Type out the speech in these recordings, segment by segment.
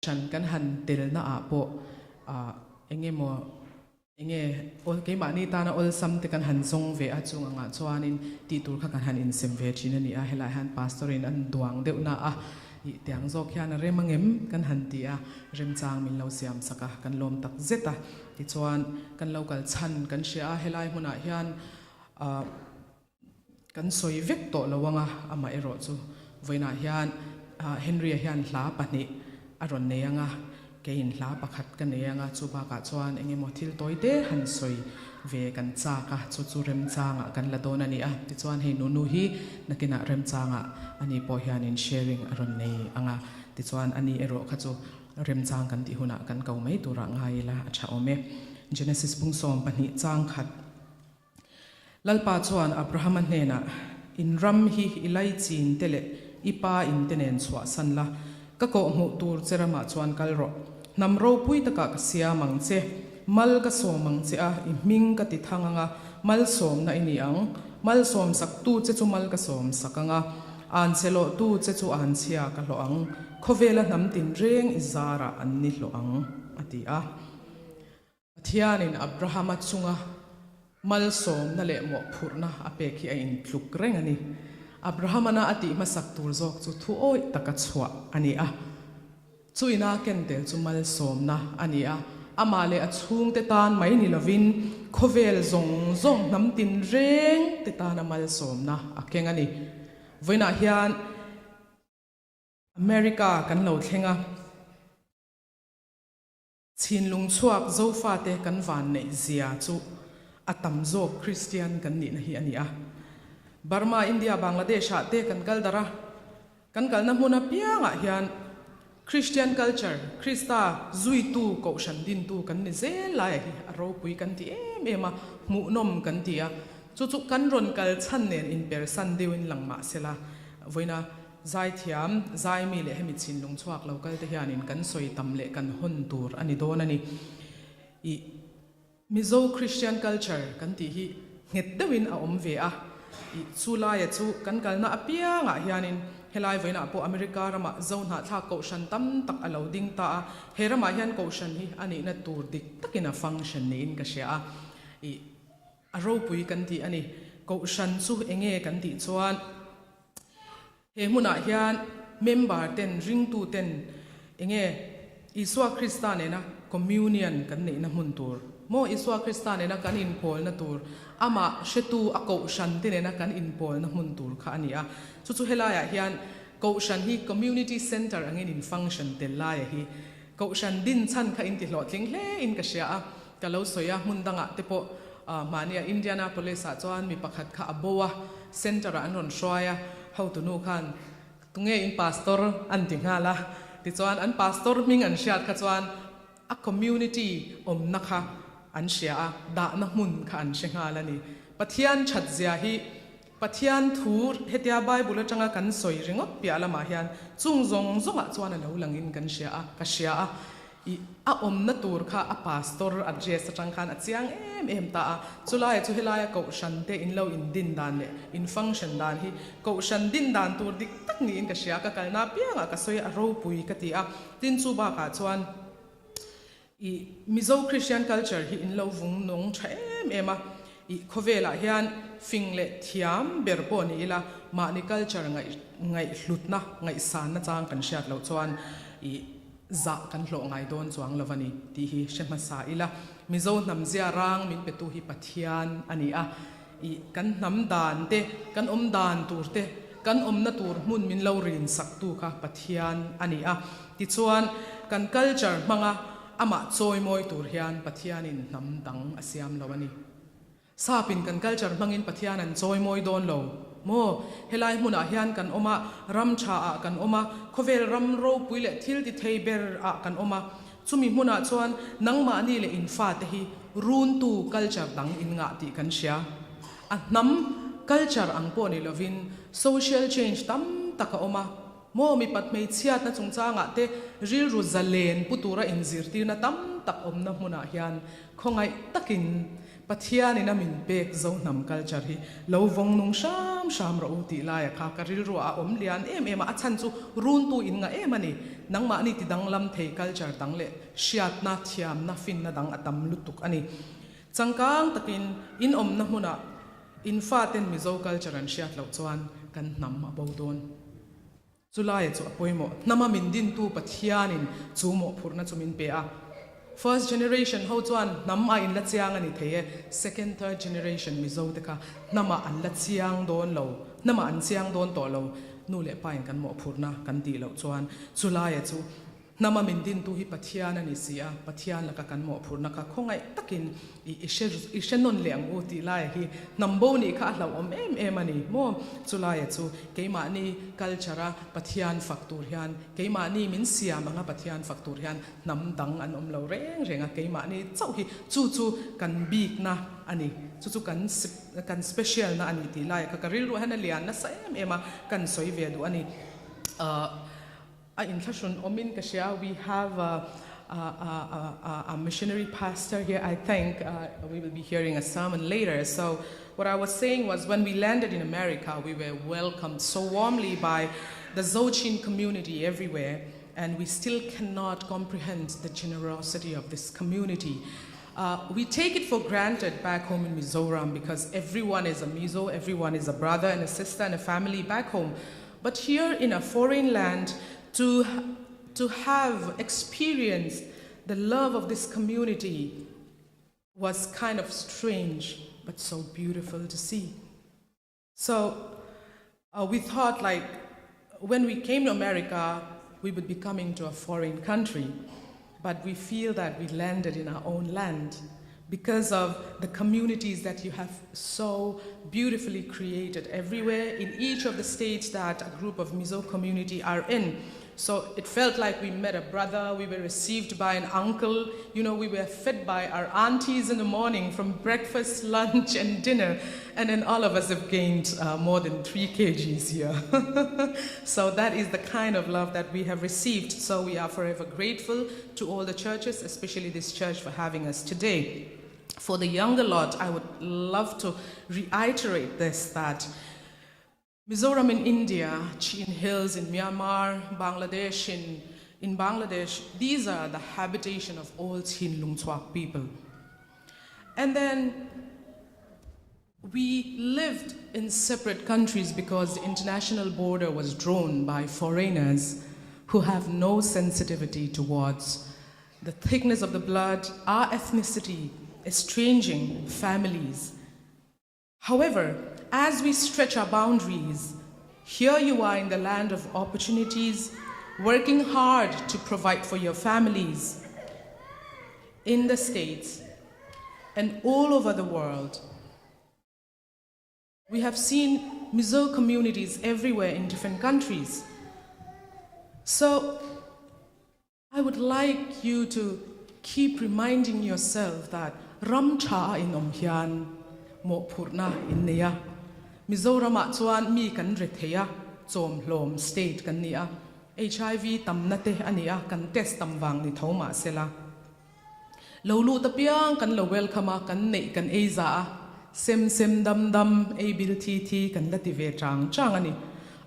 Hran kan han telna ah pawh eng emaw enge awl keimahni tana awlsam te kan han zawng ve a, chung angah chuanin tih tur kha kan han insem ve thin a ni a, helaiah hian pastor in an duang deuh na a, ih tiang zawk hian a rem angem kan han ti a, remchang min lo siam sak a, kan lawm tak zet a, tichuan kan lo kal chhan kan hria a, helai hmunah hian ah Kan sawi vek tawh lo anga, amah erawh chu vawiinah hian Henry-a hian hla pahnih a rawn nei anga, keiin hla pakhat ka nei anga, chu bakah chuan eng emaw thil tawi te han sawi ve kan chak a, chu chu remchangah kan la dawn a ni a. Tichuan hei Nunu hi nakinah remchangah ani pawh hianin sharing a rawn nei anga, tichuan ani erawh kha chu remchang kan tih hunah kan ko mai turah ngai ila a tha awm e. Genesis bung 12 chang khat. Lalpa chuan Abrahama hnenah, In ram hi i laichin te leh i pa in te nen chhuahsan la, ka kawhhmuh tur che ramah chuan kal rawh. Hnam ropui takah ka siam ang che, mal ka sawm ang che a, i hming ka ti thang ang a, malsawmna i ni ang. Malsawm saktu che chu mal ka sawm sak ang a, anchhe lawhtu che chu anchhia ka hlawh ang, khawvela hnam tinreng i zarah an ni hlawh ang, a ti a. Pathianin Abrahama chunga malsawmna leh mawhphurhna a pek hi a intluk reng a ni. Abrahamana a tih hmasak tur zawk chu thu awih taka chhuah a ni a. Chu ina ken tel chu malsawmna a ni a, amah leh a chhungte tan mai ni lovin khawvel zawng zawng hnam tinreng te tana malsawmna a keng a ni. Vawiinah hian America kan lo thleng a. Chhinlung chhuak Zofate kan vanneih zia chu a tam zawk Kristian kan nihna hi a ni a. Burma, India, Bangladesh ah te kan kal darh a, kan kalna hmun apiangah hian Christian culture, Krista zuitu, kohhran dintu kan ni zel laia hi a ropui kan ti em em a, hmuhnawm kan ti a. Chu chu kan rawn kal chhan nen inpersan deuhin lang mah sela, vawiina Zaithiam, Zaimi leh hemi chhinlung chhuak lo kal te hianin kan sawi tam leh kan hawn tur a ni dawn a ni. I Mizo Christian culture kan tih hi nghet deuhin a awm ve a. I chu laia chu kan kalna apiangah hianin helai vawiinah pawh America ramah Zo hnahthlak kohhran tam tak a lo ding ta a. He ramah hian kohhran hi a nihna tur dik takin a function niin ka hria a. I a ropui kan tih a ni. Kohhran chu enge kan tih chuan. He hmunah hian member ten, ringtu ten enge Isua Krista nena communion kan neihna hmun tur maw, Isua Krista nena kan inpawlna tur, amah hretu a kohhran te nena kan inpawlna hmun tur kha a ni a. Chu chu helaiah hian kohhran hi community centre angin in function tel laia hi kohhran din chhan kha inti hlawhtling hle in ka hria a. Ka lo sawi a, hmun dangah te pawh mahnia Indianapolis ah chuan mi pakhat kha a bo a, center ah an rawn hruai a, hotunu khan tunge in pastor an ti nghal a, tichuan an pastor hming an hriat kha chuan a community awmna kha an hria a, dahna hmun kha an hre nghal a ni. Pathian that zia hi Pathian thu hetia Bible atanga kan sawi ringawt piah lamah hian chung zawng zawngah chuan a lo langin kan hria a, ka hria a. I a awmna tur kha a pastor address atang khan a chiang em em ta a, chulaia chu helaia kohhran te in lo in din dan leh in function dan hi kohhran din dan tur dik tak niin ka hria, ka kalna apiangah ka sawi a ropui ka ti a, tin chu bakah chuan i Mizo Christian culture hi in lo vung nung tha em em a, i khawvelah hian fing leh thiam ber pawh ni ila mahni culture ngaih ngaihhlutna ngaihsanna chang kan hriat loh chuan i Zah kan hlawh ngai dawn chuang lo a ni tih hi hre hmasa ila. Mizo hnam zia rang min petu hi Pathian a ni a. Ih, kan hnam dan te, kan awm dan tur te, kan awmna tur hmun min lo rin saktu kha Pathian a ni a. Tichuan, kan culture hmanga amah chawimawi tur hian Pathianin hnam dang a siam lo a ni. Sapin kan culture hmangin Pathian an chawi mawi dawn lo maw? Helai hmunah hian kan awm a, ram tha ah kan awm a, khawvel ram ropui leh thil ti thei ber ah kan awm a. Chumi hmunah chuan nangmahni leh in fate hi runtu culture dang in ngah tih kan hria. A hnam culture ang pawh ni lovin social change tam tak a awm a. Maw mipat hmeichhiatna chungchangah te rilru zalen pu tura inzirtirna tam tak awmna hmunah hian khawngaih takin Pathianin a min pek Zohnam culture hi lo vawng nung hram hram rawh u tih laia kha ka rilruah a awm lian em em a, a chhan chu runtu in ngah em a ni. Nangmahni ti danglam thei culture dang leh hriatna, thiamna, finna dang a tam lutuk a ni. Changkang takin in awmna hmunah in faten Mizo culture an hriat loh chuan kan hnam a bo dawn. Chulaia chu a pawimawh. Hnama min dintu Pathianin chu mawhphurhna chu min pe a. First generation ho chuan hnam a inla chiang a ni thei e, second, third generation Mizo te kha hnamah an la chiang dawn lo, hnamah an chiang dawn tawh lo. Nu leh pa in kan mawhphurhna kan tih loh chuan chulaia chu Hnama min dintu hi Pathian a ni si a, Pathian laka kan mawhphurhna kha khawngaih takin i i hre i hre nawn leh ang u tih laia hi hnam bo nih kha a hlauhawm em em a ni maw? Chulaia chu keimahni culture a Pathian fak tur hian, keimahni min siam anga Pathian fak tur hian hnam dang an awm lo reng reng a, keimahni chauh hi chu chu kan bikna a ni, chu chu kan kan special na a ni tih laia kha ka rilruah hian a lian nasa em em a, kan sawi ve duh a ni. A inthlahrun awmin ka hria, we have a a a missionary pastor here, I think we will be hearing a sermon later. So what I was saying was when we landed in America, we were welcomed so warmly by the Zochin community everywhere and we still cannot comprehend the generosity of this community. Uh, we take it for granted back home in Mizoram because everyone is a Mizo, everyone is a brother and a sister and a family back home. But here in a foreign land, to, to have experienced the love of this community was kind of strange, but so beautiful to see. So uh, we thought like when we came to America, we would be coming to a foreign country. But we feel that we landed in our own land because of the communities that you have so beautifully created everywhere in each of the states that a group of Mizo community are in. So it felt like we met a brother, we were received by an uncle, you know, we were fed by our aunties in the morning from breakfast, lunch, and dinner. And then all of us have gained uh, more than 3 kgs here. so that is the kind of love that we have received. So we are forever grateful to all the churches, especially this church, for having us today. For the younger lot, I would love to reiterate this that Mizoram in India, Chin Hills in Myanmar, Bangladesh in, in Bangladesh, these are the habitation of all Chin Lungchhuak people. And then we lived in separate countries because the international border was drawn by foreigners who have no sensitivity towards the thickness of the blood, our ethnicity, estranging families. However, as we stretch our boundaries, here you are in the land of opportunities, working hard to provide for your families in the States and all over the world. We have seen Mizo communities everywhere in different countries. So I would like you to keep reminding yourself that ram tha in awm hian mawhphurhna in nei a. Mizoramah chuan mi kan re thei a, chawmhlawm state kan ni a, HIV tamna te a ni a, kan test tam vang ni tho mah sela. Lo lut apiang kan lo welcome a, kan neih kan ei za a, sem sem dam dam, ei bil thi thi kan la ti ve chang chang a ni.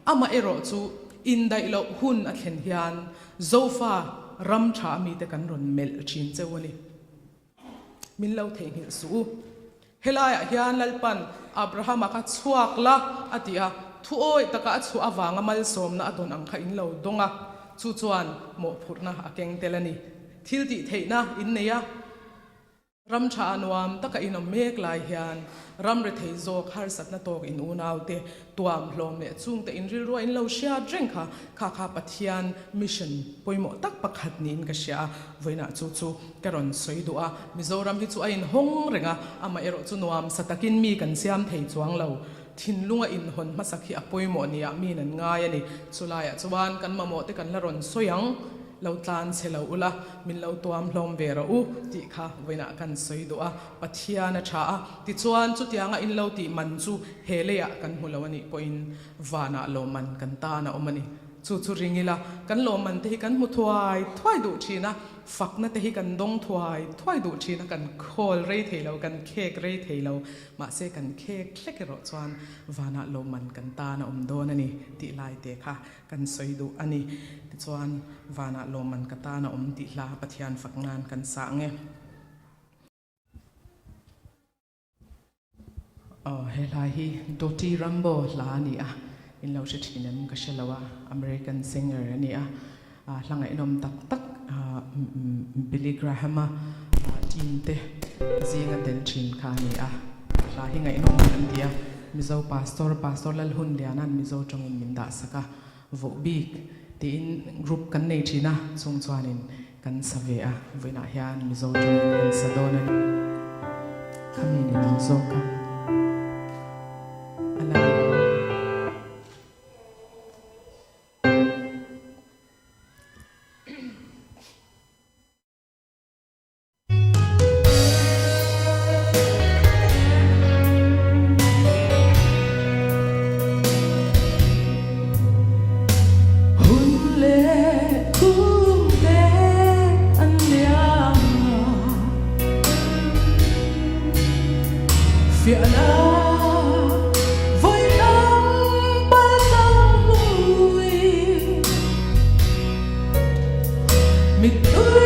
Amah erawh chu indaih loh hun a thlen hian Zofa ram tha mite kan rawn melh thin cheu a ni. Min lo theihnghilh suh u. Helaiah hian Lalpan Abrahama kha chhuak la a ti a, thu awih taka a chhuah avanga malsawmna a dawn ang kha in lo dawng a, chu chuan mawhphurhna a keng tel a ni. Thil tih theihna in nei a, ram tha a nuam taka in awm mek lai hian ram rethei zawk harsatna tawk in unaute tuam hlawm leh chungte in rilrua in lo hriat reng kha kha kha Pathian mission pawimawh tak pakhat niin ka hria a, vawiinah chu chu ka rawn sawi duh a, Mizoram hi chu a inhawng reng a, amaherawh chu nuam sa takin mi kan siam thei chuang lo, thinlunga inhawn hmasak hi a pawimawh nia miin an ngai a ni, chulaiah chuan kan mamawh te kan la rawn sawi ang. Lo tlan che lo ula, min lo tuam hlawm ve rawh u tih kha vawiinah kan sawi duh a, Pathian a tha a, tichuan chutianga in lo tih man chu he leiah kan hmu lo a nih pawhin vanah lawmman kan tan a awm a ni. Chu chu ring ila, kan lawmman te hi kan hmu thuai thuai duh thin a, fakna te hi kan dawng thuai thuai duh thin a, kan khawl rei thei lo, kan khek rei thei lo. Mahse kan khek hlek erawh chuan vanah lawmman kan tan a awm dawn a ni tih lai te kha kan sawi duh a ni. Tichuan vanah lawmman ka tan a awm tih hla Pathian fak nan kan sah ang e. Aw, he hla hi Dottie Rambo hla a ni a, in lo hre thin em ka hre lo a, American singer a ni a, hla ngaihnawm tak tak Billy Graham-a team te zinga tel thin kha a ni a, hla hi ngaihnawm kan ti a, Mizo Pastor, Pastor Lalhunliana'n Mizo tawngin min dah sak a, Vohbik tiin group kan nei thin a, chung chuanin kan sa ve a, vawiinah hian Mizo tawngin kan sa dawn a ni. Khami ni lo zawk a, a la ni lo. Hun leh kum te an liam a, fiahna vawi tam pal tlang mui. Mittui.